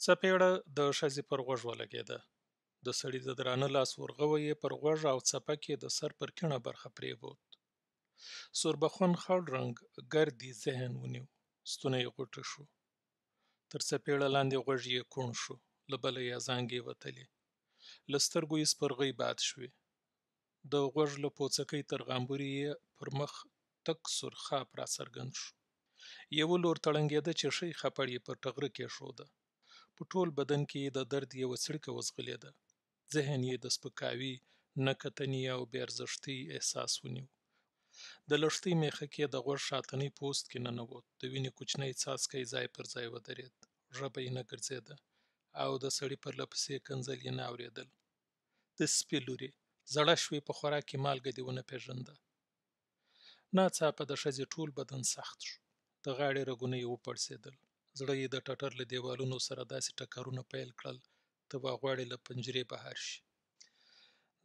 څپېړه د ښځې پر غوږ ولګېده. د سړي د درانه لاس ورغوی یې پر غوږ او څپک یې د سر پر کیڼه برخه پرېوت. سوربخن خړ رنګ ګردي ذهن ونیو. ستونی یې غوټه شو. تر څپېړه لاندې غوږ یې کوڼ شو. له بله یې ازانګې وتلې. له سترګو یې سپرغۍ باد شوې. د غوږ له پوڅکۍ تر غامبوري یې پر مخ تک سور خاپ راڅرګند شو. یوه لور ته ړنګېده چې ښی خپړ یې پر ټغره کېښوده. په ټول بدن کې یې د درد یوه څړیکه وځغلېده. ذهن یې د سپکاوي، نه کتنې او بې ارزښتۍ احساس ونیو. د لښتۍ مېخک یې د غوږ شاتني پوست کې ننوت. د وینې کوچنی څاڅکی ځای پر ځای ودرېد. ژبه یې نه ګرځېده او د سړي پرله پسې کنځل یې نه اورېدل. د سپي لورې! زړه شوې په خوراک کې مالګه دې ونه پېژنده. ناڅاپه د ښځې ټول بدن سخت شو. د غاړې رګونه یې وپړسېدل. زړه یې د ټټر له دېوالونو سره داسې ټکرونه پیل کړل ته وا غواړي له پنجرې بهر شي.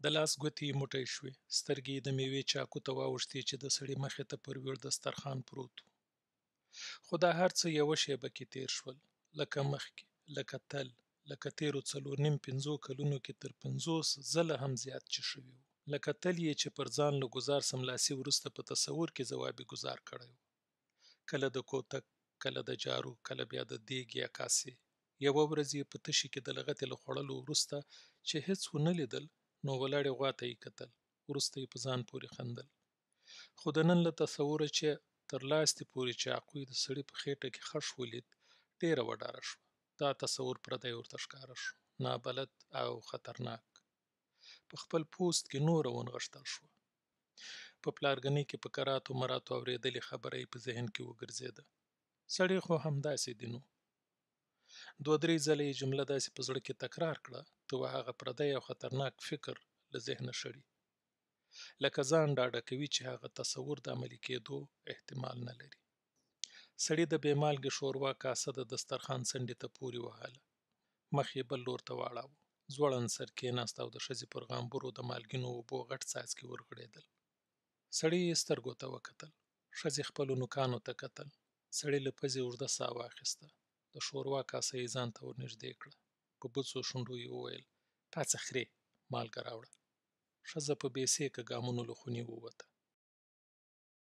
د لاس ګوتې یې موټی شوې. سترګې یې د مېوې چاقو ته واوښتې چې د سړي مخې ته پر ویړ دسترخوان پروت و. خو دا هر څه یوه شېبه کې تېر شول. لکه مخکې، لکه تل، لکه تېرو څلور نیم پنځو کلونو کې تر 50 ځله هم زیات چې شوي وو. لکه تل یې چې پر ځان له ګوزار سملاسي وروسته په تصور کې ځوابي ګوزار کړی و. کله د کوتک، کله د جارو، کله بیا د دېګ یا کاسې. یوه ورځ یې په تشي کې د لغتې له خوړلو وروسته چې هېڅ ونه لیدل، نو ولاړې غوا ته یې کتل. وروسته یې په ځان پورې خندل. خو د نن له تصوره چې تر لاستي پورې چاقو یې د سړي په خېټه کې خښ ولید، ډېره وډاره شوه. دا تصور پردی ورته ښکاره شو، نابلد او خطرناک. په خپل پوست کې نوره ونغښتل شوه. په پلارګنۍ کې په کراتو مراتو اورېدلې خبره یې په ذهن کې وګرځېده. سړي خو همداسې دي نو. دوه درې ځله یې جمله داسې په زړه کې تکرار کړه، ته وا هغه پردی او خطرناک فکر له ذهنه شړي. لکه ځان ډاډه کوي چې هغه تصور د عملي کېدو احتمال نه لري. سړي د بې مالګې ښوروا کاسه د دسترخوان څنډې ته پورې وهله. مخ یې بل لور ته واړاوه. ځوړند سر کېناست او د ښځې پر غامبورو د مالګینو اوبو غټ څاڅکي ورغړېدل. سړي یې سترګو ته وکتل. ښځې خپلو نوکانو ته کتل. سړي له پزې اوږده ساه واخیسته. د ښوروا کاسه یې ځان ته ورنږدې کړه. په بوڅو شونډو یې وویل: پاڅه خرې، مالګه راوړه. ښځه په بې سېکه ګامونو له خونې ووته.